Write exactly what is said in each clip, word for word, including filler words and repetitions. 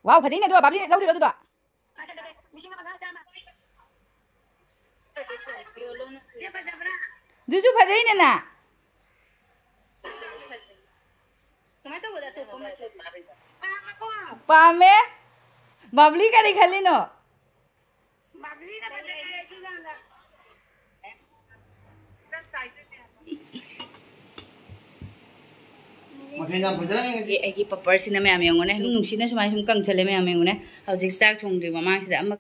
ꯋꯥꯎ, ꯐꯖꯩꯅꯦ ꯑꯗꯣ, ꯕꯥꯕ꯭ꯂꯤ ꯂꯧꯗꯣꯏꯔꯣ ꯑꯗꯨꯗꯣ? ꯂꯤꯁꯤꯡ ꯑꯃꯒ ꯆꯥꯝꯃ꯫ ꯑꯗꯨꯁꯨ ꯐꯖꯩꯅꯦꯅ꯫ ꯁꯨꯃꯥꯏꯅ ꯇꯧꯕꯗ ꯑꯇꯣꯞꯄ ꯃꯆꯨ꯫ ꯄꯥꯝꯃꯦ꯫ ꯕꯥꯕ꯭ꯂꯤ ꯀꯔꯤ ꯈꯜꯂꯤꯅꯣ? ꯕꯥꯕ꯭ꯂꯤꯅ ꯐꯖꯩ ꯍꯥꯏꯌꯦ ꯁꯤ ꯂꯪꯗ꯫ ꯃꯊꯦꯜ ꯌꯥꯝ ꯐꯖꯔꯦ ꯉꯁꯤ꯫ ꯑꯩꯒꯤ ꯄꯥꯄꯔꯁꯤꯅ ꯃꯌꯥꯝ ꯌꯦꯡꯉꯨꯅꯦ, ꯅꯨꯡ ꯅꯨꯡꯁꯤꯠꯅ ꯁꯨꯃꯥꯏꯅ ꯁꯨꯝ ꯀꯪꯁꯜꯂꯦ ꯃꯌꯥꯝ ꯌꯦꯡꯉꯨꯅꯦ꯫ ꯍꯧꯖꯤꯛ ꯆꯥꯛ ꯊꯣꯡꯗ꯭ꯔꯤ ꯃꯃꯥꯡꯁꯤꯗ ꯑꯃ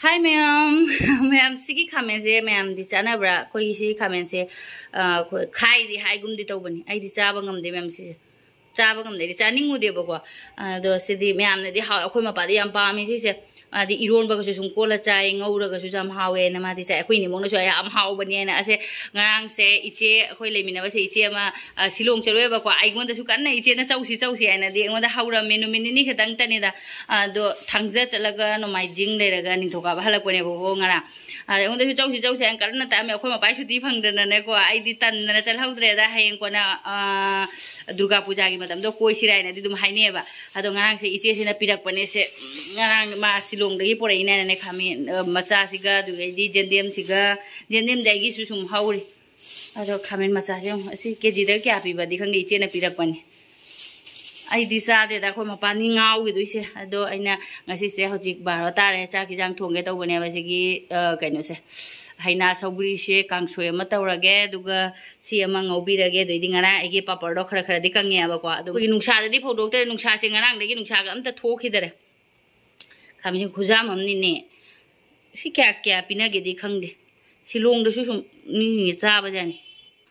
ꯍꯥꯏ ꯃꯌꯥꯝ꯫ ꯃꯌꯥꯝ, ꯁꯤꯒꯤ ꯈꯥꯃꯦꯟꯁꯦ ꯃꯌꯥꯝꯗꯤ ꯆꯥꯅꯕ꯭ꯔꯥ? ꯑꯩꯈꯣꯏꯒꯤ ꯁꯤꯒꯤ ꯈꯥꯃꯦꯟꯁꯦ, ꯑ, ꯑꯩꯈꯣꯏ ꯈꯥꯏꯗꯤ ꯍꯥꯏꯒꯨꯝꯗꯤ ꯇꯧꯕꯅꯤ, ꯑꯩꯗꯤ ꯆꯥꯕ ꯉꯝꯗꯦ ꯃꯌꯥꯝ ꯁꯤꯁꯦ꯫ ꯆꯥꯕ ꯉꯝꯗꯦ, ꯑꯩꯗꯤ ꯆꯥꯅꯤꯡꯉꯨꯗꯦꯕꯀꯣ꯫ ꯑꯗꯣ ꯁꯤꯗꯤ ꯃꯌꯥꯝꯅꯗꯤ ꯍꯥꯎ-, ꯑꯩꯈꯣꯏ ꯃꯄꯥꯗꯤ ꯌꯥꯝ ꯄꯥꯝꯃꯦ ꯁꯤꯁꯦ꯫ ꯃꯥꯗꯤ ꯏꯔꯣꯟꯕꯒꯁꯨ ꯁꯨꯝ ꯀꯣꯠꯂ ꯆꯥꯏ, ꯉꯧꯔꯒꯁꯨ ꯌꯥꯝ ꯍꯥꯎꯋꯦꯅ ꯃꯥꯗꯤ ꯆꯥꯏ꯫ ꯑꯩꯈꯣꯏ ꯏꯅꯦꯝꯕꯣꯛꯅꯁꯨ ꯌꯥꯝ ꯍꯥꯎꯕꯅꯦꯅ꯫ ꯑꯁꯦ ꯉꯔꯥꯡꯁꯦ ꯏꯆꯦ, ꯑꯩꯈꯣꯏ ꯂꯩꯃꯤꯟꯅꯕꯁꯦ ꯏꯆꯦ ꯑꯃ, ꯑ, ꯁꯤꯂꯣꯡ ꯆꯠꯂꯨꯏꯕꯀꯣ꯫ ꯑꯩꯉꯣꯟꯗꯁꯨ ꯀꯟꯅ ꯏꯆꯦꯅ ꯆꯧꯁꯤ ꯆꯧꯁꯤ ꯍꯥꯏꯅꯗꯤ ꯑꯩꯉꯣꯟꯗ ꯍꯧꯔꯝꯃꯦ꯫ ꯅꯨꯃꯤꯠ ꯅꯤꯅꯤ ꯈꯛꯇꯪꯇꯅꯤꯗ꯫ ꯑꯗꯣ ꯊꯥꯡꯖ ꯆꯠꯂꯒ ꯅꯣꯡꯃꯥꯏꯖꯤꯡ ꯂꯩꯔꯒ ꯅꯤꯡꯊꯧꯀꯥꯕ ꯍꯜꯂꯛꯄꯅꯦꯕꯀꯣ ꯉꯔꯥꯡ꯫ ꯑꯗ ꯑꯩꯉꯣꯟꯗꯁꯨ ꯆꯧꯁꯤ ꯆꯧꯁꯤ ꯍꯥꯏꯅ ꯀꯟꯅ ꯇꯥꯛꯑꯝꯃꯦ꯫ ꯑꯩꯈꯣꯏ ꯃꯄꯥꯒꯤ ꯁꯨꯇꯤ ꯐꯪꯗꯅꯅꯦꯀꯣ, ꯑꯩꯗꯤ ꯇꯟꯗꯅ ꯆꯠꯍꯧꯗ꯭ꯔꯦꯗ꯫ ꯍꯌꯦꯡ ꯀꯣꯟꯅ, ꯑ, ꯗꯨꯔꯒꯥ ꯄꯨꯖꯥꯒꯤ ꯃꯇꯝꯗꯣ ꯀꯣꯏꯁꯤꯔꯥ ꯍꯥꯏꯅꯗꯤ ꯑꯗꯨꯝ ꯍꯥꯏꯅꯩꯌꯦꯕ꯫ ꯑꯗꯣ ꯉꯔꯥꯡꯁꯦ ꯏꯆꯦꯁꯤꯅ ꯄꯤꯔꯛꯄꯅꯦ ꯁꯦ꯫ ꯎꯝ, ꯉꯔꯥꯡ ꯃꯥ ꯁꯤꯂꯣꯡꯗꯒꯤ ꯄꯨꯔꯛꯏꯅꯦꯅꯅꯦ, ꯈꯥꯃꯦꯟ, ꯑ, ꯃꯆꯥꯁꯤꯒ, ꯑꯗꯨꯗꯩꯗꯤ ꯌꯦꯟꯗꯦꯝꯁꯤꯒ, ꯌꯦꯟꯗꯦꯝꯗꯤ ꯑꯩꯒꯤꯁꯨ ꯁꯨꯝ ꯍꯧꯔꯤ꯫ ꯑꯗꯣ ꯈꯥꯃꯦꯟ ꯃꯆꯥꯁꯦ ꯌꯦꯡꯉꯨ, ꯑꯁꯤ ꯀꯦꯖꯤꯗ ꯀꯌꯥ ꯄꯤꯕꯗꯤ ꯈꯪꯗꯦ, ꯏꯆꯦꯅ ꯄꯤꯔꯛꯄꯅꯦ꯫ ꯑꯩꯗꯤ ꯆꯥꯗꯦꯗ, ꯑꯩꯈꯣꯏ ꯃꯄꯥꯅꯤ ꯉꯥꯎꯈꯤꯗꯣꯏꯁꯦ꯫ ꯑꯗꯣ ꯑꯩꯅ ꯉꯁꯤꯁꯦ ꯍꯧꯖꯤꯛ ꯕꯥꯔꯣ ꯇꯥꯔꯦ, ꯆꯥꯛ ꯏꯟꯖꯥꯡ ꯊꯣꯡꯒꯦ ꯇꯧꯕꯅꯦꯕ꯫ ꯁꯤꯒꯤ, ꯑ, ꯀꯩꯅꯣꯁꯦ, ꯍꯩꯅꯥ ꯁꯧꯒ꯭ꯔꯤꯁꯦ ꯀꯥꯡꯁꯣꯏ ꯑꯃ ꯇꯧꯔꯒꯦ, ꯑꯗꯨꯒ ꯁꯤ ꯑꯃ ꯉꯧꯕꯤꯔꯒꯦ꯫ ꯑꯗꯨꯏꯗꯤ ꯉꯔꯥꯡ ꯑꯩꯒꯤ ꯄꯥꯄꯔꯗꯣ ꯈꯔ ꯈꯔꯗꯤ ꯀꯪꯉꯦꯕꯀꯣ, ꯑꯗꯣ ꯑꯩꯈꯣꯏꯒꯤ ꯅꯨꯡꯁꯥꯗꯗꯤ ꯐꯧꯗꯣꯛꯇ꯭ꯔꯦ꯫ ꯅꯨꯡꯁꯥꯁꯦ ꯉꯔꯥꯡꯗꯒꯤ ꯅꯨꯡꯁꯥꯒ ꯑꯝꯇ ꯊꯣꯛꯈꯤꯗꯔꯦ꯫ ꯈꯥꯃꯦꯟꯁꯤꯟ ꯈꯨꯖꯥꯝ ꯑꯃꯅꯤꯅꯦ꯫ ꯁꯤ ꯀꯌꯥ ꯀꯌꯥ ꯄꯤꯅꯒꯦꯗꯤ ꯈꯪꯗꯦ꯫ ꯁꯤꯂꯣꯡꯗꯁꯨ ꯁꯨꯝ ꯃꯤꯁꯤꯡꯁꯦ ꯆꯥꯕꯖꯥꯠꯅꯤ꯫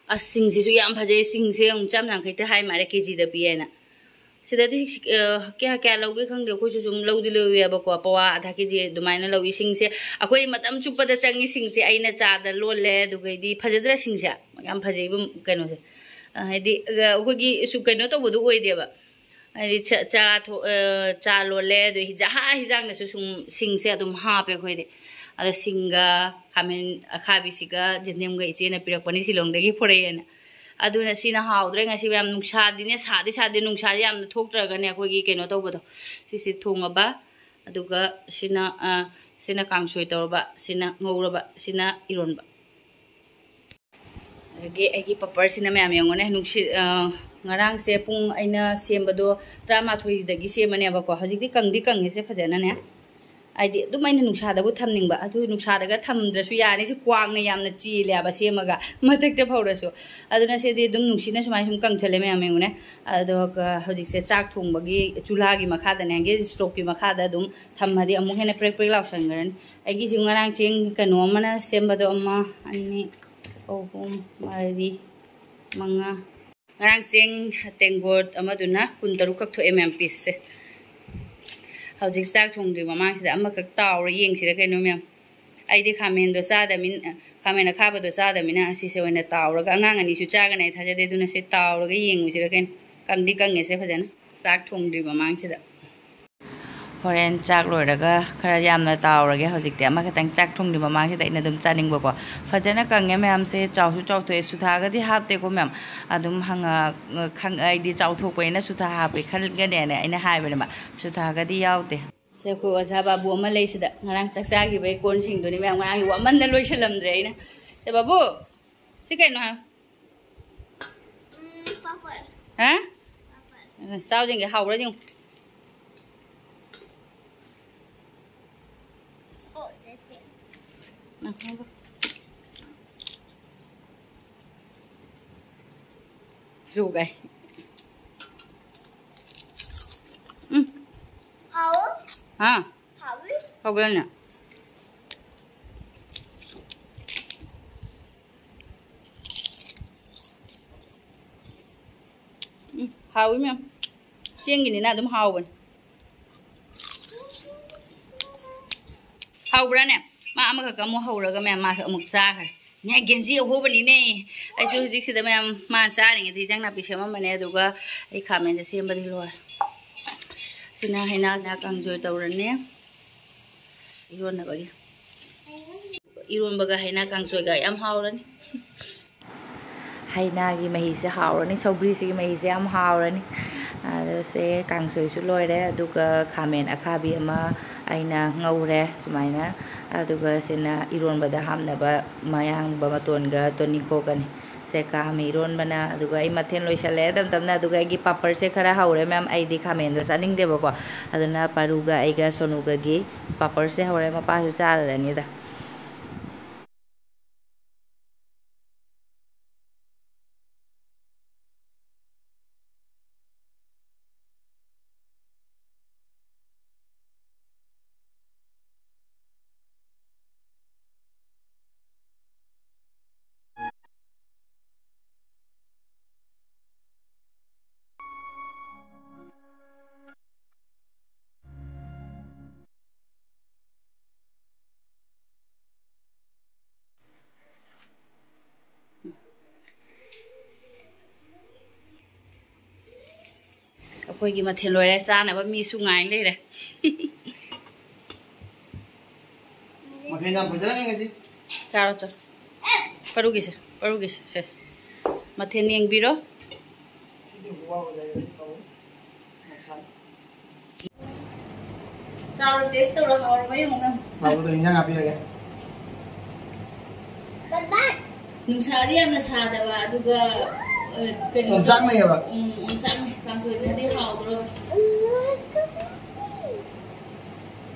ꯑꯁ, ꯁꯤꯡꯁꯤꯁꯨ ꯌꯥꯝ ꯐꯖꯩ꯫ ꯁꯤꯡꯁꯦ ꯑꯃꯨꯛ ꯆꯥꯝ ꯌꯥꯡꯈꯩꯇ ꯍꯥꯏ ꯃꯥꯜꯂꯦ, ꯀꯦꯖꯤꯗ ꯄꯤ ꯍꯥꯏꯅ꯫ ꯁꯤꯗꯗꯤ, ꯑ, ꯀꯌꯥ ꯀꯌꯥ ꯂꯧꯒꯦ ꯈꯪꯗꯦ꯫ ꯑꯩꯈꯣꯏꯁꯨ ꯁꯨꯝ ꯂꯧꯗꯤ ꯂꯧꯋꯦꯕꯀꯣ, ꯄꯋꯥ ꯑꯗꯥ ꯀꯦꯖꯤ ꯑꯗꯨꯃꯥꯏꯅ ꯂꯧꯏ꯫ ꯁꯤꯡꯁꯦ ꯑꯩꯈꯣꯏ ꯃꯇꯝ ꯆꯨꯞꯄꯗ ꯆꯪꯉꯤ꯫ ꯁꯤꯡꯁꯦ ꯑꯩꯅ ꯆꯥꯗ ꯂꯣꯜꯂꯦ꯫ ꯑꯗꯨꯒꯩꯗꯤ ꯐꯖꯗ꯭ꯔꯥ ꯁꯤꯡꯁꯦ? ꯌꯥꯝ ꯐꯖꯩꯕ ꯀꯩꯅꯣꯁꯦ꯫ ꯑ, ꯍꯥꯏꯗꯤ, ꯑ, ꯑꯩꯈꯣꯏꯒꯤ ꯁꯨ-, ꯀꯩꯅꯣ ꯇꯧꯕꯗꯣ ꯑꯣꯏꯗꯦꯕ꯫ ꯍꯥꯏꯗꯤ ꯆꯥ ꯆꯥ ꯊꯣ- ꯑ, ꯆꯥ ꯂꯣꯜꯂꯦ, ꯑꯗꯨ ꯍꯤꯟꯖꯥꯡ ꯍꯥ ꯍꯤꯟꯖꯥꯡꯗꯁꯨ ꯁꯨꯝ ꯁꯤꯡꯁꯦ ꯑꯗꯨꯝ ꯍꯥꯞꯄꯦ ꯑꯩꯈꯣꯏꯗꯤ꯫ ꯑꯗꯣ ꯁꯤꯡꯒ ꯈꯥꯃꯦꯟ ꯑꯈꯥꯕꯤꯁꯤꯒ ꯖꯦꯟꯗꯦꯝꯒ ꯏꯆꯦꯅ ꯄꯤꯔꯛꯄꯅꯤ ꯁꯤꯂꯣꯡꯗꯒꯤ ꯄꯨꯔꯛꯑꯦꯅ꯫ ꯑꯗꯨꯅ ꯁꯤꯅ ꯍꯥꯎꯗ꯭ꯔꯦ ꯉꯁꯤ ꯃꯌꯥꯝ꯫ ꯅꯨꯡꯁꯥꯗꯤꯅꯦ ꯁꯥꯗꯤ ꯁꯥꯗꯦ, ꯅꯨꯡꯁꯥꯁꯦ ꯌꯥꯝꯅ ꯊꯣꯛꯇ꯭ꯔꯒꯅꯦ ꯑꯩꯈꯣꯏꯒꯤ ꯀꯩꯅꯣ ꯇꯧꯕꯗꯣ, ꯁꯤꯁꯦ ꯊꯣꯡꯉꯕ꯫ ꯑꯗꯨꯒ ꯁꯤꯅ ꯑ, ꯁꯤꯅ ꯀꯥꯡꯁꯣꯏ ꯇꯧꯔꯕ, ꯁꯤꯅ ꯉꯧꯔꯕ, ꯁꯤꯅ ꯏꯔꯣꯟꯕ꯫ ꯑꯗꯒꯤ ꯑꯩꯒꯤ ꯄꯥꯄꯔꯁꯤꯅ ꯃꯌꯥꯝ ꯌꯦꯡꯉꯨꯅꯦ, ꯅꯨꯡꯁꯤꯠ ꯑ, ꯉꯔꯥꯡꯁꯦ ꯄꯨꯡ ꯑꯩꯅ ꯁꯦꯝꯕꯗꯣ ꯇꯔꯥꯃꯥꯊꯣꯏꯗꯒꯤ ꯁꯦꯝꯕꯅꯦꯕꯀꯣ꯫ ꯍꯧꯖꯤꯛꯇꯤ ꯀꯪꯗꯤ ꯀꯪꯉꯦꯁꯦ ꯐꯖꯅꯅꯦ꯫ ꯍꯥꯏꯗꯤ ꯑꯗꯨꯝ ꯑꯩꯅ ꯅꯨꯡꯁꯥꯗꯕꯨ ꯊꯝꯅꯤꯡꯕ, ꯑꯗꯨ ꯅꯨꯡꯁꯥꯗꯒ ꯊꯝꯗ꯭ꯔꯁꯨ ꯌꯥꯅꯤ꯫ ꯁꯤ ꯀ꯭ꯋꯥꯛꯅ ꯌꯥꯝꯅ ꯆꯦꯜꯂꯦꯕ ꯁꯦꯝꯃꯒ ꯃꯊꯛꯇ ꯐꯧꯔꯁꯨ꯫ ꯑꯗꯨꯅ ꯁꯤꯗꯤ ꯑꯗꯨꯝ ꯅꯨꯡꯁꯤꯠꯅ ꯁꯨꯃꯥꯏꯅ ꯁꯨꯝ ꯀꯪꯁꯜꯂꯦ ꯃꯌꯥꯝ ꯌꯦꯡꯉꯨꯅꯦ꯫ ꯑꯗꯨꯒ ꯍꯧꯖꯤꯛꯁꯦ ꯆꯥꯛ ꯊꯣꯡꯕꯒꯤ ꯆꯨꯂꯥꯒꯤ ꯃꯈꯥꯗꯅꯦ, ꯒꯦꯁ ꯁ꯭ꯇꯣꯞꯀꯤ ꯃꯈꯥꯗ ꯑꯗꯨꯝ ꯊꯝꯃꯗꯤ ꯑꯃꯨꯛ ꯍꯦꯟꯅ ꯄ꯭ꯔꯦꯛ ꯄ꯭ꯔꯦꯛ ꯂꯥꯎꯁꯟꯈ꯭ꯔꯅꯤ꯫ ꯑꯩꯒꯤꯁꯨ ꯉꯔꯥꯡ ꯆꯦꯡ ꯀꯩꯅꯣ ꯑꯃꯅ ꯁꯦꯝꯕꯗꯣ ꯑꯃ, ꯑꯅꯤ, ꯑꯍꯨꯝ, ꯃꯔꯤ, ꯃꯉꯥ꯫ ꯉꯔꯥꯡ ꯆꯦꯡ ꯇꯦꯡꯀꯣꯠ ꯑꯃꯗꯨꯅ ꯀꯨꯟꯇꯔꯨꯛ ꯈꯛ ꯊꯣꯛꯑꯦ ꯃꯌꯥꯝ, ꯄꯤꯁꯁꯦ꯫ ꯍꯧꯖꯤꯛ ꯆꯥꯛ ꯊꯣꯡꯗ꯭ꯔꯤ ꯃꯃꯥꯡꯁꯤꯗ ꯑꯃꯈꯛ ꯇꯥꯎꯔ ꯌꯦꯡꯁꯤꯔ ꯀꯩꯅꯣ ꯃꯌꯥꯝ꯫ ꯑꯩꯗꯤ ꯈꯥꯃꯦꯟꯗꯣ ꯆꯥꯗꯕꯅꯤꯅ, ꯈꯥꯃꯦꯟ ꯑꯈꯥꯕꯗꯣ ꯆꯥꯗꯕꯅꯤꯅ ꯑꯁꯤꯁꯦ ꯑꯣꯏꯅ ꯇꯥꯎꯔꯒ, ꯑꯉꯥꯡ ꯑꯅꯤꯁꯨ ꯆꯥꯒꯅꯤ ꯍꯥꯏ ꯊꯥꯖꯗꯦ, ꯑꯗꯨꯅ ꯁꯤ ꯇꯥꯎꯔꯒ ꯌꯦꯡꯉꯨꯁꯤꯔ ꯀꯩꯅꯣ꯫ ꯀꯪꯗꯤ ꯀꯪꯉꯦꯁꯦ ꯐꯖꯅ, ꯆꯥꯛ ꯊꯣꯡꯗ꯭ꯔꯤ ꯃꯃꯥꯡꯁꯤꯗ꯫ ꯍꯣꯔꯦꯟ ꯆꯥꯛ ꯂꯣꯏꯔꯒ ꯈꯔ ꯌꯥꯝꯅ ꯇꯥꯎꯔꯒꯦ꯫ ꯍꯧꯖꯤꯛꯇꯤ ꯑꯃꯈꯛꯇꯪ ꯆꯥꯛ ꯊꯣꯡꯗ꯭ꯔꯤ ꯃꯃꯥꯡꯁꯤꯗ ꯑꯩꯅ ꯑꯗꯨꯝ ꯆꯥꯅꯤꯡꯕꯀꯣ꯫ ꯐꯖꯅ ꯀꯪꯉꯦ ꯃꯌꯥꯝꯁꯦ, ꯆꯥꯎꯁꯨ ꯆꯥꯎꯊꯣꯛꯑꯦ꯫ ꯁꯨꯊꯥꯒꯗꯤ ꯍꯥꯞꯇꯦꯀꯣ ꯃꯌꯥꯝ, ꯑꯗꯨꯝ ꯍꯪꯉ-, ꯈꯪ-, ꯑꯩꯗꯤ ꯆꯥꯎꯊꯣꯛꯄꯅꯤꯅ ꯁꯨꯊꯥ ꯍꯥꯞꯄꯦ ꯈꯟꯒꯅꯦꯅ ꯑꯩꯅ ꯍꯥꯏꯕꯅꯦꯕ, ꯁꯨꯊꯥꯒꯗꯤ ꯌꯥꯎꯗꯦ꯫ ꯁꯦ, ꯑꯩꯈꯣꯏ ꯑꯣꯖꯥ ꯕꯥꯕꯨ ꯑꯃ ꯂꯩꯁꯤꯗ ꯉꯔꯥꯡ ꯆꯥꯛ ꯆꯥꯈꯤꯕꯒꯤ ꯀꯣꯟꯁꯤꯡꯗꯨꯅꯤ ꯃꯌꯥꯝ, ꯉꯔꯥꯡꯒꯤ ꯋꯥꯃꯟꯗ ꯂꯣꯏꯁꯤꯜꯂꯝꯗ꯭ꯔꯦ ꯑꯩꯅ꯫ ꯁꯦ ꯕꯥꯕꯨ, ꯁꯤ ꯀꯩꯅꯣ ꯍꯥꯏ? ꯎꯝ, ꯄꯥꯄꯔ꯫ ꯍꯥ? ꯄꯥꯄꯔ꯫ ꯆꯥꯎ ꯌꯦꯡꯒꯦ, ꯍꯥꯎꯕ꯭ꯔꯥ ꯌꯦꯡꯉꯨ꯫ ꯑꯣ, ꯅꯠꯇꯦ꯫ ꯅꯪ ꯍꯥꯏꯒꯣ꯫ ꯖꯨꯒꯥꯏ꯫ ꯎꯝ꯫ ꯍꯥꯎ? ꯍꯥ? ꯍꯥꯎꯋꯤ? ꯍꯥꯎꯕ꯭ꯔꯥꯅꯦ? ꯎꯝ, ꯍꯥꯎꯋꯤ ꯃꯌꯥꯝ꯫ ꯆꯦꯡꯒꯤꯅꯤꯅ ꯑꯗꯨꯝ ꯍꯥꯎꯕꯅꯤ꯫ ꯍꯥꯎꯕ꯭ꯔꯥꯅꯦ? ꯃꯥ ꯑꯃꯈꯛ ꯑꯃꯨꯛ ꯍꯧꯔꯒ ꯃꯌꯥꯝ ꯃꯥꯁꯨ ꯑꯃꯨꯛ ꯆꯥꯈ꯭ꯔꯦ꯫ ꯅꯦ, ꯒꯦꯟꯖꯤ ꯑꯍꯣꯕꯅꯤꯅꯦ꯫ ꯑꯩꯁꯨ ꯍꯧꯖꯤꯛꯁꯤꯗ ꯃꯌꯥꯝ ꯃꯥ ꯆꯥꯔꯤꯉꯩꯗ ꯏꯟꯖꯥꯡ ꯅꯥꯄꯤ ꯁꯦꯝꯃꯝꯕꯅꯦ, ꯑꯗꯨꯒ ꯑꯩ ꯈꯥꯃꯦꯟꯁꯦ ꯁꯦꯝꯕꯗꯤ ꯂꯣꯏꯔꯦ꯫ ꯁꯤꯅ ꯍꯩꯅꯥꯁꯤꯅ ꯀꯥꯡꯁꯣꯏ ꯇꯧꯔꯅꯤ ꯏꯔꯣꯟꯅꯕꯒꯤ꯫ ꯏꯔꯣꯟꯕꯒ ꯍꯩꯅꯥ ꯀꯥꯡꯁꯣꯏꯒ ꯌꯥꯝ ꯍꯥꯎꯔꯅꯤ꯫ ꯍꯩꯅꯥꯒꯤ ꯃꯍꯤꯁꯦ ꯍꯥꯎꯔꯅꯤ, ꯁꯧꯒ꯭ꯔꯤꯁꯤꯒꯤ ꯃꯍꯤꯁꯦ ꯌꯥꯝ ꯍꯥꯎꯔꯅꯤ꯫ ꯑꯗꯣ ꯁꯦ, ꯀꯥꯡꯁꯣꯏꯁꯨ ꯂꯣꯏꯔꯦ, ꯑꯗꯨꯒ ꯈꯥꯃꯦꯟ ꯑꯈꯥꯕꯤ ꯑꯃ ꯑꯩꯅ ꯉꯧꯔꯦ ꯁꯨꯃꯥꯏꯅ, ꯑꯗꯨꯒ ꯁꯤꯅ ꯏꯔꯣꯟꯕꯗ ꯍꯥꯞꯅꯕ ꯃꯌꯥꯡꯕ ꯃꯇꯣꯟꯒ ꯇꯣꯅꯤꯡꯈꯣꯛꯀꯅꯤ꯫ ꯁꯦ, ꯈꯥꯃꯦꯟ ꯏꯔꯣꯟꯕꯅ, ꯑꯗꯨꯒ ꯑꯩ ꯃꯊꯦꯜ ꯂꯣꯏꯁꯜꯂꯛꯑꯦ ꯇꯞ ꯇꯞꯅ꯫ ꯑꯗꯨꯒ ꯑꯩꯒꯤ ꯄꯥꯄꯔꯁꯦ ꯈꯔ ꯍꯧꯔꯦ ꯃꯌꯥꯝ, ꯑꯩꯗꯤ ꯈꯥꯃꯦꯟꯗꯣ ꯆꯥꯅꯤꯡꯗꯦꯕꯀꯣ, ꯑꯗꯨꯅ ꯄꯥꯔꯨꯒ ꯑꯩꯒ ꯁꯣꯅꯨꯒꯒꯤ ꯄꯥꯄꯔꯁꯦ ꯍꯧꯔꯦ, ꯃꯄꯥꯁꯨ ꯆꯥꯔꯔꯅꯤꯗ꯫ ꯑꯩꯈꯣꯏꯒꯤ ꯃꯊꯦꯜ ꯂꯣꯏꯔꯦ, ꯆꯥꯅꯕ ꯃꯤꯁꯨ ꯉꯥꯏ ꯂꯩꯔꯦ꯫ ꯃꯊꯦꯜ ꯌꯥꯝ ꯐꯖꯔꯝꯃꯦ ꯉꯁꯤ꯫ ꯆꯥꯔꯣ, ꯆꯥꯔꯣ꯫ ꯄꯔꯨꯒꯤꯁꯦ, ꯄꯔꯨꯒꯤꯁꯦ, ꯁꯦꯁ꯫ ꯃꯊꯦꯜ ꯌꯦꯡꯕꯤꯔꯣ꯫ ꯉꯁꯤꯗꯤ ꯍꯨꯋꯥ ꯑꯣꯏ ꯂꯩꯔꯦ, ꯁꯤ ꯇꯧ꯫ ꯌꯥꯝ ꯁꯥꯏ꯫ ꯆꯥꯔꯣ, ꯇꯦꯁ ꯇꯧꯔꯣ, ꯍꯥꯎꯔꯕ ꯌꯦꯡꯉꯣ ꯃꯦꯝ꯫ ꯍꯥꯎꯕꯗꯣ ꯍꯤꯟꯖꯥꯡ ꯍꯥꯞꯄꯤꯔꯒꯦ꯫ ꯅꯨꯡꯁꯥꯗꯤ ꯌꯥꯝꯅ ꯁꯥꯗꯕ, ꯑꯗꯨꯒ, ꯑ, ꯀꯩꯅꯣ, ꯑꯣꯝꯆꯥꯛꯅꯩꯌꯦꯕ꯫ ꯎꯝ, ꯑꯣꯝꯆꯥꯛꯅꯩ꯫ ꯀꯥꯡꯁꯣꯏꯗꯨꯗꯤ ꯍꯥꯎꯗ꯭ꯔꯣ?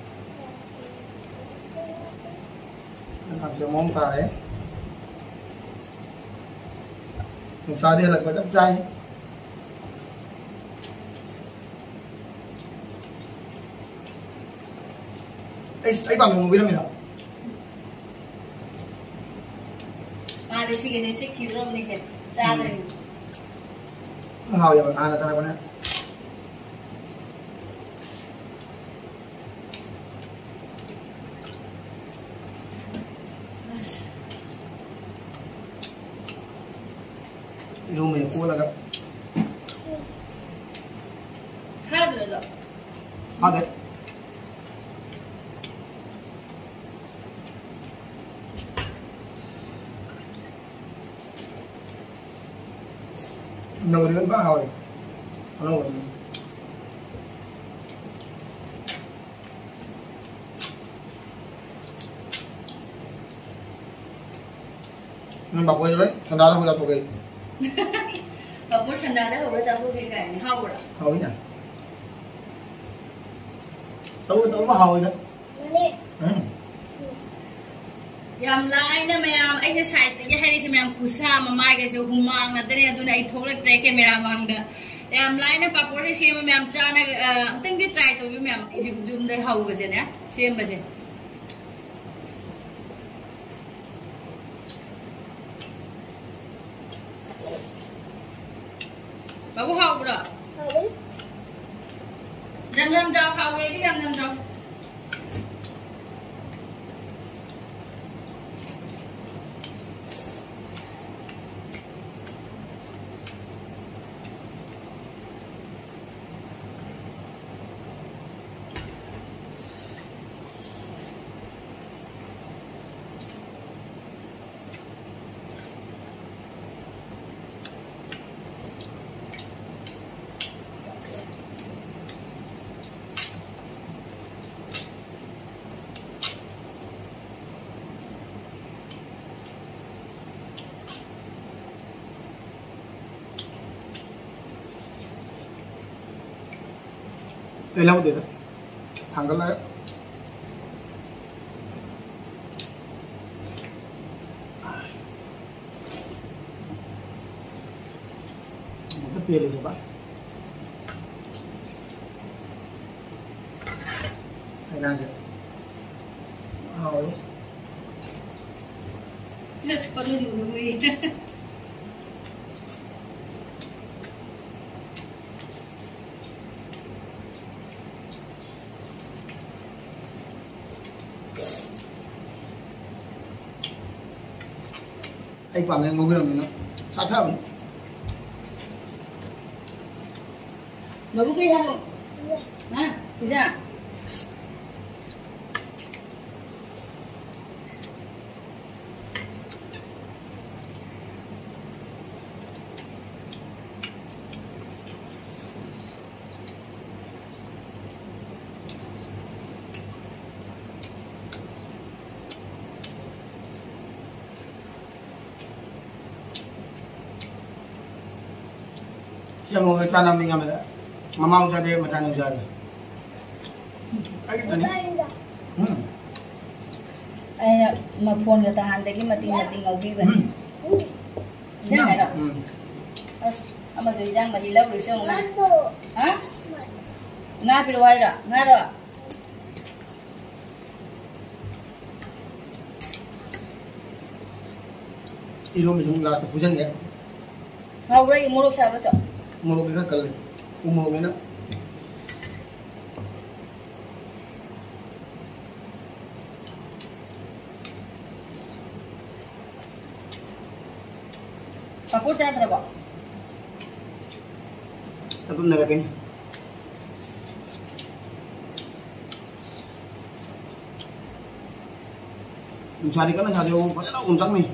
ꯀꯥꯡꯁꯣꯏ ꯃꯑꯣꯡ ꯇꯥꯔꯦ꯫ ꯅꯨꯡꯁꯥꯗꯤ ꯍꯜꯂꯛꯄ ꯆꯞ ꯆꯥꯏ꯫ ꯑꯩ, ꯑꯩ ꯄꯥꯝꯕ ꯉꯧꯕꯤꯔꯝꯃꯤꯔꯣ? ꯃꯥꯗꯤ ꯁꯤꯒꯤꯁꯦ ꯆꯤꯛꯈꯤꯗ꯭ꯔꯣꯕꯅꯤꯁꯦ꯫ ꯆꯥꯗꯣꯏꯅꯤ꯫ ꯍꯥꯎꯋꯦꯕ, ꯅꯍꯥꯟꯅ ꯆꯥꯔꯛꯄꯅꯦ꯫ ꯑꯁ꯫ ꯀꯣꯜꯂꯒ꯫ ꯈꯥꯗ꯭ꯔꯗꯣ꯫ ꯐꯥꯗꯦ꯫ ꯅꯧꯔꯤꯕ ꯏꯝꯐꯥꯜ ꯍꯥꯎꯋꯦ꯫ ꯑꯅꯧꯕꯅꯤ꯫ ꯅꯪ ꯄꯥꯐꯣꯔꯁꯦ ꯂꯣꯏ ꯁꯟꯗꯥꯗ ꯍꯧꯖꯤꯜꯂꯛꯄꯒꯤ꯫ ꯄꯥꯐꯣꯔ ꯁꯟꯗꯥꯗ ꯍꯧꯔ ꯆꯥꯊꯣꯛꯀꯦ ꯀꯥꯏꯅ꯫ ꯍꯥꯎꯕ꯭ꯔꯥ? ꯍꯥꯎꯋꯤꯅ꯫ ꯇꯧꯔ ꯇꯧꯔ ꯍꯥꯎꯋꯤꯗ꯫ ꯎꯝ꯫ ꯌꯥꯝ ꯂꯥꯏꯅ ꯃꯌꯥꯝ, ꯑꯩꯅ ꯁꯥꯏꯠꯇꯒꯤ ꯍꯥꯏꯔꯤꯁꯦ ꯃꯌꯥꯝ, ꯈꯨꯁꯥ ꯑꯃ, ꯃꯥꯏꯒꯁꯦ ꯍꯨꯃꯥꯡ ꯉꯥꯛꯇꯅꯦ, ꯑꯗꯨꯅ ꯑꯩ ꯊꯣꯛꯂꯛꯇ꯭ꯔꯦ ꯀꯦꯃꯦꯔꯥ ꯃꯥꯡꯗ꯫ ꯌꯥꯝ ꯂꯥꯏꯅ ꯄꯥꯐꯣꯔꯁꯦ ꯁꯦꯝꯕ ꯃꯌꯥꯝ ꯆꯥꯅ, ꯑ, ꯑꯝꯇꯪꯗꯤ ꯇ꯭ꯔꯥꯏ ꯇꯧꯕꯤꯌꯨ ꯃꯌꯥꯝ, ꯌꯨꯝ-, ꯌꯨꯝꯗ ꯍꯧꯕꯁꯦꯅꯦ, ꯁꯦꯝꯕꯁꯦ꯫ ꯕꯥꯕꯨ, ꯍꯥꯎꯕ꯭ꯔꯣ? ꯍꯥꯎꯋꯤ꯫ ꯌꯥꯝ ꯌꯥꯝ ꯆꯥꯎ, ꯍꯥꯎꯋꯦꯗꯤ ꯌꯥꯝ ꯌꯥꯝ ꯆꯥꯎ꯫ ꯑꯩ ꯂꯧꯗꯦꯗ꯫ ꯊꯥꯡꯒꯠꯂꯒ꯫ ꯑꯃꯨꯛꯇ ꯄꯦꯜꯂꯁꯦ ꯚꯥꯏ꯫ ꯍꯩꯅꯥꯡꯁꯦ ꯍꯥꯎꯋꯤ꯫ ꯑꯁ, ꯄꯠꯂꯁꯨ ꯎꯏ꯫ ꯑꯩ ꯄꯥꯝꯃꯦ ꯉꯧꯕꯤꯔꯝꯅꯤꯅ ꯆꯥꯊꯕꯅꯤ꯫ ꯃꯕꯨ ꯀꯩ ꯍꯥꯏꯅꯣ? ꯍꯥ? ꯄꯤꯖꯥ? ꯁꯤ ꯑꯃꯨꯛ ꯆꯥꯅꯕꯅꯤ ꯉꯝꯃꯦꯗ꯫ ꯃꯃꯥ ꯆꯥꯗꯦ, ꯃꯆꯥꯅꯨ ꯆꯥꯗꯦ꯫ ꯑꯩꯒꯤꯗꯨꯅꯤ꯫ ꯎꯝ꯫ ꯑꯩꯅ ꯃꯐꯣꯟꯒ ꯇꯍꯥꯟꯗꯒꯤ ꯃꯇꯤꯡ ꯃꯇꯤꯡ ꯉꯧꯕꯤꯕꯅꯤ꯫ ꯎꯝ꯫ ꯏꯟꯖꯥꯡ ꯍꯥꯏꯔꯣ? ꯎꯝ꯫ ꯑꯁ, ꯑꯃꯁꯨ ꯏꯟꯖꯥꯡ ꯃꯍꯤ ꯂꯧꯔꯨꯁꯦ ꯑꯃꯨꯛ꯫ ꯍꯥ? ꯉꯥ ꯄꯤꯔꯛꯑꯣ ꯍꯥꯏꯔꯣ? ꯉꯥꯔꯣ? ꯏꯔꯣꯝꯕꯁꯨ ꯑꯃꯨꯛ ꯂꯥꯁꯇ ꯐꯨꯖꯟꯒꯦ꯫ ꯍꯥꯎꯕ꯭ꯔꯥ? ꯃꯣꯔꯣꯛ ꯁꯥꯕ꯭ꯔꯥ, ꯆꯣ? ꯃꯣꯔꯣꯛꯇꯤ ꯈꯔ ꯀꯜꯂꯦ꯫ ꯎ ꯃꯣꯔꯣꯛꯅꯤꯅ꯫ ꯄꯥꯐꯣꯔ ꯆꯥꯗ꯭ꯔꯕꯣ? ꯑꯗꯨꯝ ꯂꯩꯔꯛꯀꯅꯤ꯫ ꯅꯨꯡꯁꯥꯗꯤ ꯀꯟꯅ ꯁꯥꯗꯦ, ꯐꯖꯅ ꯑꯣꯝꯆꯥꯛꯅꯩ꯫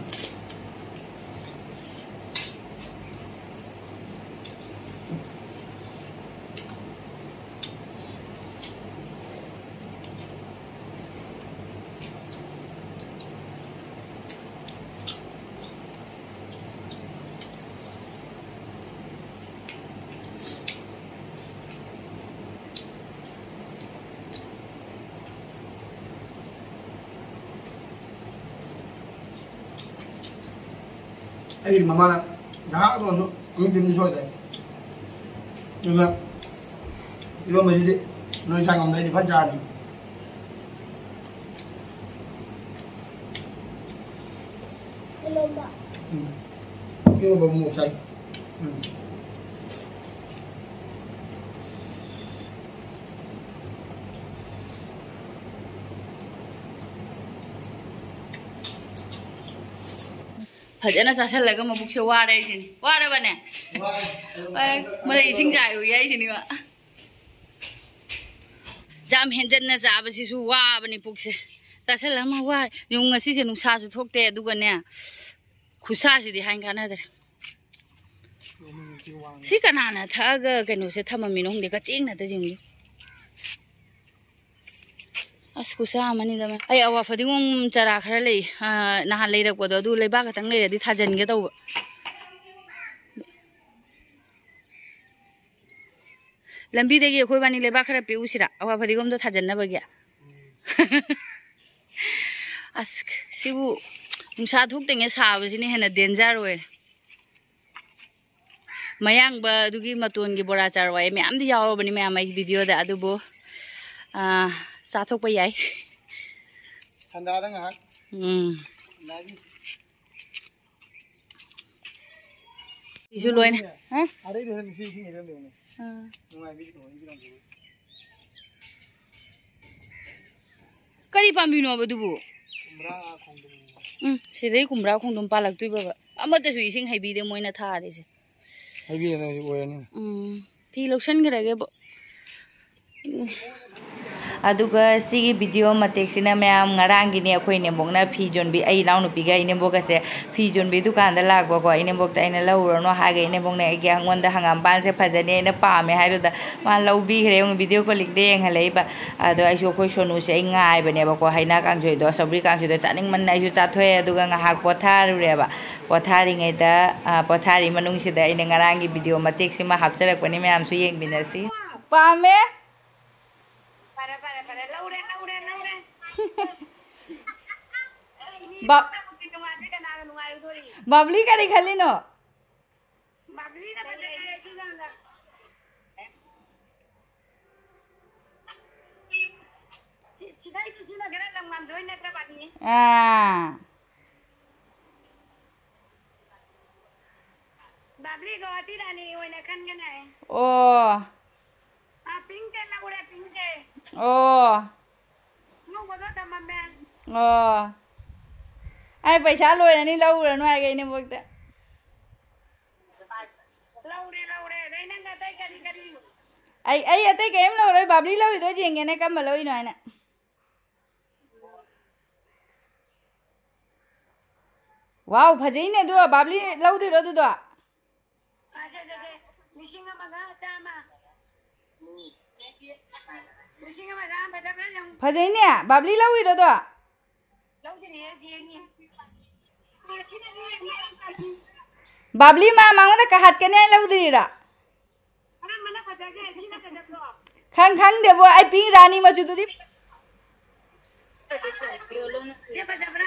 ꯑꯩꯒꯤ ꯃꯃꯥꯅ ꯗꯥ ꯑꯗꯨꯅꯁꯨ ꯑꯃꯨꯛ ꯇꯤꯝꯗꯤ ꯁꯣꯏꯗ꯭ꯔꯦ꯫ ꯑꯗꯨꯒ ꯏꯔꯣꯟꯕꯁꯤꯗꯤ ꯅꯣꯏ ꯁꯥ ꯉꯝꯗ ꯑꯩꯗꯤ ꯐꯖꯅ ꯆꯥꯔꯅꯤ꯫ ꯏꯔꯣꯟꯕ꯫ ꯎꯝ꯫ ꯏꯔꯣꯟꯕ ꯃꯣꯔꯣꯛ ꯁꯥꯏ꯫ ꯎꯝ꯫ ꯐꯖꯅ ꯆꯥꯁꯤꯜꯂꯒ ꯃꯕꯨꯛꯁꯦ ꯋꯥꯔꯦ ꯍꯥꯏꯁꯤꯅꯤ꯫ ꯋꯥꯔꯕꯅꯦ? ꯍꯣꯏ, ꯃꯔꯛ ꯏꯁꯤꯡ ꯆꯥꯏꯔꯨꯒꯦ ꯍꯥꯏꯁꯤꯅꯤꯕ꯫ ꯌꯥꯝ ꯍꯦꯟꯖꯟꯅ ꯆꯥꯕꯁꯤꯁꯨ ꯋꯥꯕꯅꯤ ꯄꯨꯛꯁꯦ꯫ ꯆꯥꯁꯤꯜꯂꯒ ꯑꯃ ꯋꯥꯔꯦ꯫ ꯌꯦꯡꯉꯨ, ꯉꯁꯤꯁꯦ ꯅꯨꯡꯁꯥꯁꯨ ꯊꯣꯛꯇꯦ, ꯑꯗꯨꯒꯅꯦ, ꯈꯨꯠꯁꯥꯁꯤꯗꯤ ꯍꯥꯏꯅ ꯀꯥꯟꯅꯗ꯭ꯔꯦ꯫ ꯁꯤ ꯀꯅꯥꯅ ꯊꯛꯑꯒ ꯀꯩꯅꯣꯁꯦ ꯊꯝꯃꯝꯃꯤꯅꯣ ꯈꯪꯗꯦ, ꯀꯆꯦꯡ ꯉꯥꯛꯇ ꯌꯦꯡꯉꯨ꯫ ꯑꯁ, ꯈꯨꯠꯁꯥ ꯑꯃꯅꯤꯗ ꯃ-, ꯑꯩ ꯑꯋꯥ ꯐꯗꯤꯒꯣꯝ ꯆꯔꯥ ꯈꯔ ꯂꯩ, ꯑ, ꯅꯍꯥꯟ ꯂꯩꯔꯛꯄꯗꯣ, ꯑꯗꯨ ꯂꯩꯕꯥꯛ ꯈꯛꯇꯪ ꯂꯩꯔꯗꯤ ꯊꯥꯖꯤꯟꯒꯦ ꯇꯧꯕ꯫ ꯂꯝꯕꯤꯗꯒꯤ ꯑꯩꯈꯣꯏ ꯕꯥꯅꯤ ꯂꯩꯕꯥꯛ ꯈꯔ ꯄꯤꯎꯁꯤꯔꯥ, ꯑꯋꯥ ꯐꯗꯤꯒꯣꯝꯗꯣ ꯊꯥꯖꯟꯅꯕꯒꯤ? ꯑꯁ, ꯁꯤꯕꯨ ꯅꯨꯡꯁꯥ ꯊꯣꯛꯇꯉꯩ ꯁꯥꯕꯁꯤꯅ ꯍꯦꯟꯅ danger ꯑꯣꯏꯔꯦ꯫ ꯃꯌꯥꯡꯕ ꯑꯗꯨꯒꯤ ꯃꯇꯣꯟꯒꯤ ꯕꯣꯔꯥ ꯆꯥꯔꯨ ꯍꯥꯏ ꯃꯌꯥꯝꯗꯤ ꯌꯥꯎꯔꯕꯅꯤ ꯃꯌꯥꯝ ꯑꯩꯒꯤ videoꯗ, ꯑꯗꯨꯕꯨ, ꯑꯥ, ꯆꯥꯊꯣꯛꯄ ꯌꯥꯏ꯫ ꯁꯟꯗꯥꯗ ꯉꯥꯏꯍꯥꯛ꯫ ꯎꯝ꯫ ꯁꯟꯗꯥꯒꯤ꯫ ꯁꯤꯁꯨ ꯂꯣꯏꯅ꯫ ꯍꯥ? ꯑꯔꯩꯗꯨꯅ ꯃꯤꯁꯤ ꯏꯁꯤꯡ ꯍꯩꯔꯝꯗꯧꯅꯦ꯫ ꯑꯥ꯫ ꯅꯨꯡꯉꯥꯏꯕꯤꯗꯤ ꯇꯧꯍꯟꯕꯤꯔꯝꯒꯦ꯫ ꯀꯔꯤ ꯄꯥꯝꯕꯤꯅꯣꯕ ꯑꯗꯨꯕꯨ? ꯀꯨꯝꯕ꯭ꯔꯥ ꯈꯣꯡꯗ꯭ꯔꯨꯝ꯫ ꯎꯝ, ꯁꯤꯗꯩ ꯀꯨꯝꯕ꯭ꯔꯥ ꯈꯣꯡꯗ꯭ꯔꯨꯝ ꯄꯥꯜꯂꯛꯇꯣꯏꯕꯕ꯫ ꯑꯃꯠꯇꯁꯨ ꯏꯁꯤꯡ ꯍꯩꯕꯤꯗꯦ ꯃꯣꯏꯅ ꯊꯥꯔꯤꯁꯦ꯫ ꯍꯩꯕꯤꯗꯦ ꯅꯪꯁꯨ ꯑꯣꯏꯔꯅꯤ꯫ ꯎꯝ, ꯐꯤ ꯂꯧꯁꯟꯈ꯭ꯔꯒꯦꯕꯣ꯫ ꯎꯝ꯫ ꯑꯗꯨꯒ ꯁꯤꯒꯤ video ꯃꯇꯦꯛꯁꯤꯅ ꯃꯌꯥꯝ ꯉꯔꯥꯡꯒꯤꯅꯦ, ꯑꯩꯈꯣꯏ ꯏꯅꯦꯝꯕꯣꯛꯅ ꯐꯤ ꯌꯣꯟꯕꯤ, ꯑꯩ ꯏꯅꯥꯎꯅꯨꯄꯤꯒ ꯏꯅꯦꯝꯕꯣꯛꯀꯁꯦ ꯐꯤ ꯌꯣꯟꯕꯤ ꯗꯨꯀꯥꯟꯗ ꯂꯥꯛꯄꯀꯣ꯫ ꯏꯅꯦꯝꯕꯣꯛꯇ ꯑꯩꯅ ꯂꯧꯔꯨꯔꯅꯨ ꯍꯥꯏꯒ, ꯏꯅꯦꯝꯕꯣꯛꯅ ꯑꯩꯒꯤ ꯑꯩꯉꯣꯟꯗ ꯍꯪꯒꯥꯝꯄꯥꯟꯁꯦ ꯐꯖꯅꯤ, ꯑꯩꯅ ꯄꯥꯝꯃꯦ ꯍꯥꯏꯗꯨꯗ ꯃꯥ ꯂꯧꯕꯤꯈ꯭ꯔꯦ꯫ ꯌꯦꯡꯉꯨ, video callingꯗ ꯌꯦꯡꯍꯜꯂꯛꯏꯕ꯫ ꯑꯗꯣ ꯑꯩꯁꯨ ꯑꯩꯈꯣꯏ ꯁꯣꯅꯨꯁꯦ ꯑꯩ ꯉꯥꯏꯕꯅꯦꯕꯀꯣ, ꯍꯩꯅꯥ ꯀꯥꯡꯁꯣꯏꯗꯣ, ꯁꯧꯒ꯭ꯔꯤ ꯀꯥꯡꯁꯣꯏꯗꯣ ꯆꯥꯅꯤꯡꯃꯟꯅ ꯑꯩꯁꯨ ꯆꯥꯊꯣꯛꯑꯦ꯫ ꯑꯗꯨꯒ ꯉꯥꯏꯍꯥꯛ ꯄꯣꯊꯥꯔꯨꯔꯦꯕ꯫ ꯄꯣꯊꯥꯔꯤꯉꯩꯗ, ꯑ, ꯄꯣꯊꯥꯔꯤ ꯃꯅꯨꯡꯁꯤꯗ ꯑꯩꯅ ꯉꯔꯥꯡꯒꯤ video ꯃꯇꯦꯛꯁꯤꯃ ꯍꯥꯞꯆꯔꯛꯄꯅꯤ, ꯃꯌꯥꯝꯁꯨ ꯌꯦꯡꯃꯤꯟꯅꯁꯤ꯫ ꯄꯥꯝꯃꯦ꯫ ꯐꯔꯦ, ꯐꯔꯦ, ꯐꯔꯦ꯫ ꯂꯧꯔꯦ, ꯂꯧꯔꯦ, ꯂꯧꯔꯦ꯫ ꯕꯥ-, ꯅꯨꯡꯉꯥꯏꯇꯦ, ꯀꯅꯥꯅ ꯅꯨꯡꯉꯥꯏꯔꯨꯗꯣꯔꯤ? ꯕꯕ꯭ꯂꯤ ꯀꯔꯤ ꯈꯜꯂꯤꯅꯣ? ꯕꯕ꯭ꯂꯤꯅ ꯐꯖꯩ ꯍꯥꯏ ꯁꯤ ꯂꯝꯗ꯫ ꯁꯤ-, ꯁꯤꯗꯩꯗꯤ ꯁꯤꯅ ꯈꯔ ꯂꯝ ꯉꯝꯗꯣꯏ ꯅꯠꯇ꯭ꯔꯕꯅꯤ? ꯑꯥ꯫ ꯕꯕ꯭ꯂꯤ ꯒꯧꯍꯥꯇꯤ ꯔꯥꯅꯤ ꯑꯣꯏꯅ ꯈꯟꯒꯅꯤ꯫ ꯑꯣ꯫ ꯑꯥ, ꯄꯤꯡꯁꯦ ꯂꯧꯔꯦ, ꯄꯤꯡꯁꯦ꯫ ꯑꯣ꯫ ꯑꯉꯧꯕꯗꯣ ꯊꯝꯃꯝꯃꯦ꯫ ꯑꯣ꯫ ꯑꯩ ꯄꯩꯁꯥ ꯂꯣꯏꯔꯅꯤ, ꯂꯧꯔꯅꯨ ꯍꯥꯏꯒꯦ ꯏꯅꯦꯝꯕꯣꯛꯇ꯫ ꯂꯧꯔꯦ, ꯂꯧꯔꯦ꯫ ꯑꯗꯩ ꯅꯪ ꯑꯇꯩ ꯀꯔꯤ ꯀꯔꯤ? ꯑꯩ, ꯑꯩ ꯑꯇꯩ ꯀꯔꯤꯝ ꯂꯧꯔꯣꯏ, ꯕꯥꯕ꯭ꯂꯤ ꯂꯧꯔꯤꯗꯣ ꯌꯦꯡꯒꯦꯅꯦ, ꯀꯔꯝꯕ ꯂꯧꯔꯤꯅꯣ ꯍꯥꯏꯅ꯫ ꯋꯥꯎ, ꯐꯖꯩꯅꯦ ꯑꯗꯣ, ꯕꯥꯕ꯭ꯂꯤ ꯂꯧꯗꯣꯏꯔꯣ ꯑꯗꯨꯗꯣ? ꯂꯤꯁꯤꯡ ꯑꯃꯒ ꯆꯥꯝꯃ꯫ ꯂꯤꯁꯤꯡ ꯑꯃ ꯆꯥꯝꯃ ꯐꯖꯕ꯭ꯔꯥ ꯌꯦꯡꯉꯨ꯫ ꯐꯖꯩꯅꯦ, ꯕꯥꯕ꯭ꯂꯤ ꯂꯧꯏꯔꯣ ꯑꯗꯣ? ꯂꯧꯗ꯭ꯔꯤꯌꯦ, ꯌꯦꯡꯉꯤ꯫ ꯕꯥꯕ꯭ꯂꯤ ꯃꯥ ꯃꯉꯣꯟꯗ ꯀꯥꯍꯠꯀꯅꯤ ꯍꯥꯏꯅ ꯂꯧꯗ꯭ꯔꯤꯔꯣ? ꯀꯔꯝꯕꯅ ꯐꯖꯒꯦ? ꯁꯤꯅ ꯐꯖꯕ꯭ꯔꯣ? ꯈꯪ ꯈꯪꯗꯦꯕꯣ, ꯑꯩ ꯄꯤꯡ ꯔꯥꯅꯤ ꯃꯆꯨꯗꯨꯗꯤ꯫ ꯁꯤ ꯐꯖꯕ꯭ꯔꯥ?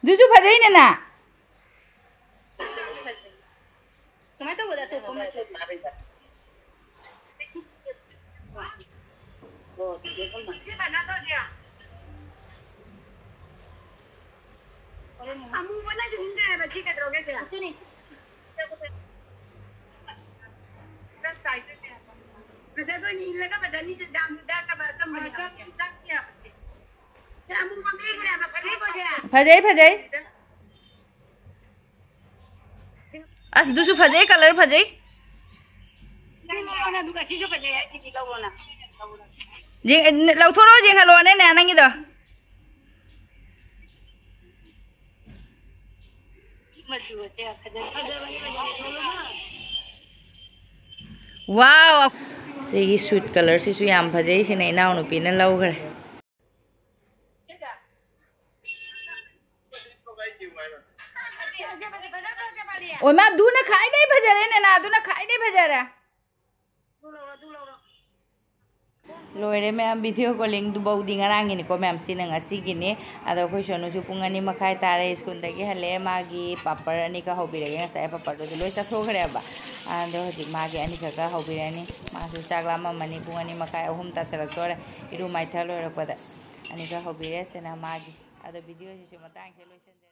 ꯑꯗꯨꯁꯨ ꯐꯖꯩꯅꯦ ꯅꯥ꯫ ꯁꯨꯃꯥꯏꯅ ꯇꯧꯕꯗ ꯑꯇꯣꯞꯄ ꯃꯆꯨ꯫ ꯁꯤ ꯐꯖꯗ꯭ꯔꯣ ꯁꯤ? ꯑꯃꯨꯕꯅꯁꯨ ꯍꯨꯝꯗꯦ ꯍꯥꯏꯕ, ꯁꯤ ꯀꯩꯗꯧꯔꯒꯦ ꯁꯤ? ꯑꯗꯨꯅꯤ꯫ ꯐꯖꯗꯣꯏꯅꯤ, ꯏꯜꯂꯒ ꯐꯖꯅꯤ, ꯁꯤ ꯗꯥꯝꯁꯨ ꯗꯥꯛꯀꯕ ꯑꯆꯝꯕꯅꯤ꯫ ꯐꯖꯩ, ꯐꯖꯩ꯫ ꯑꯁ, ꯑꯗꯨꯁꯨ ꯐꯖꯩ, colour ꯐꯖꯩ꯫ ꯁꯤ ꯂꯧꯔꯣꯅꯦ, ꯑꯗꯨꯒ ꯁꯤꯁꯨ ꯐꯖꯩ ꯍꯥꯏꯁꯤꯗꯤ ꯂꯧꯔꯣꯅ꯫ ꯌꯦꯡ-, ꯂꯧꯊꯣꯔꯛꯑꯣ, ꯌꯦꯡꯍꯜꯂꯣꯅꯦ, ꯅꯦ, ꯅꯪꯒꯤꯗꯣ꯫ ꯃꯆꯨ ꯑꯁꯦ ꯐꯖꯩ꯫ ꯋꯥꯎ! ꯁꯤꯒꯤ suit colour ꯁꯤꯁꯨ ꯌꯥꯝ ꯐꯖꯩ, ꯁꯤꯅ ꯏꯅꯥꯎꯅꯨꯄꯤꯅ ꯂꯧꯈ꯭ꯔꯦ꯫ ꯑꯣꯏꯃꯥ, ꯑꯗꯨꯅ ꯈ꯭ꯋꯥꯏꯗꯩ ꯐꯖꯔꯦ, ꯅꯦꯅꯥ, ꯑꯗꯨꯅ ꯈ꯭ꯋꯥꯏꯗꯩ ꯐꯖꯔꯦ꯫ ꯂꯣꯏꯔꯦ ꯃꯌꯥꯝ, video calling ꯗꯨꯐꯥꯎꯗꯤ ꯉꯔꯥꯡꯒꯤꯅꯤꯀꯣ ꯃꯌꯥꯝ, ꯁꯤꯅ ꯉꯁꯤꯒꯤꯅꯤ꯫ ꯑꯗꯣ ꯑꯩꯈꯣꯏ ꯁꯣꯅꯨꯁꯨ ꯄꯨꯡ ꯑꯅꯤ ꯃꯈꯥꯏ ꯇꯥꯔꯦ ꯁ꯭ꯀꯨꯜꯗꯒꯤ ꯍꯜꯂꯛꯑꯦ꯫ ꯃꯥꯒꯤ ꯄꯥꯄꯔ ꯑꯅꯤꯈꯛ ꯍꯧꯕꯤꯔꯒꯦ, ꯉꯁꯥꯏ ꯄꯥꯄꯔꯗꯨꯁꯨ ꯂꯣꯏ ꯆꯥꯊꯣꯛꯈ꯭ꯔꯦꯕ꯫ ꯑꯗꯣ ꯍꯧꯖꯤꯛ ꯃꯥꯒꯤ ꯑꯅꯤꯈꯛꯀ ꯍꯧꯕꯤꯔꯅꯤ꯫ ꯃꯥꯁꯨ ꯆꯥꯛ ꯂꯥꯝꯃꯝꯃꯅꯤ, ꯄꯨꯡ ꯑꯅꯤ ꯃꯈꯥꯏ, ꯑꯍꯨꯝ ꯇꯥꯁꯜꯂꯛꯇꯣꯔꯦ꯫ ꯏꯔꯨ ꯃꯥꯏꯊ ꯂꯣꯏꯔꯛꯄꯗ ꯑꯅꯤꯈꯛ ꯍꯧꯕꯤꯔꯦ꯫ ꯁꯤꯅ ꯃꯥꯒꯤ꯫ ꯑꯗꯣ video ꯁꯤꯁꯨ ꯃꯇꯥꯡꯁꯤꯗ ꯂꯣꯏꯁꯤꯟꯖꯔꯦ꯫